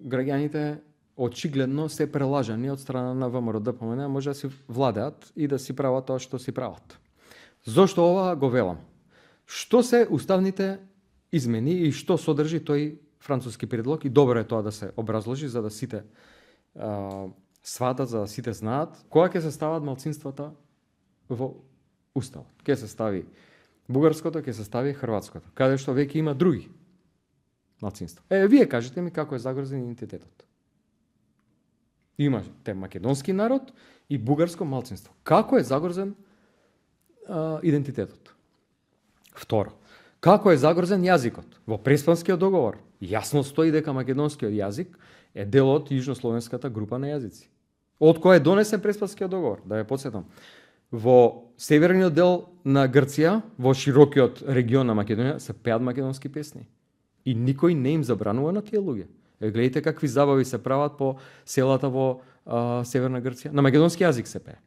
граѓаните очигледно се прелажани од страна на ВМРО ДПМН, може да си владеат и да си прават тоа што си прават. Зошто ова го велам? Што се уставните измени и што содржи тој француски предлог, и добро е тоа да се образложи за да сите сватат, за да сите знаат кога ќе се стават малцинствата во уставот. Ќе се стави бугарското, ќе се стави хрватското, каде што веќе има други малцинства. Вие кажете ми како е загрозен идентитетот. Имате македонски народ и бугарско малцинство. Како е загрозен идентитетот? Второ, како е загрозен јазикот? Во Преспанскиот договор јасно стои дека македонскиот јазик е дел од јужнословенската група на јазици. Од кој е донесен Преспанскиот договор? Да ја потсетам. Во северниот дел на Грција, во широкиот регион на Македонија, се пеат македонски песни. И никој не им забранува на тие луѓе. Гледайте какви забави се прават по селата во Северна Грција. На македонски јазик се пее.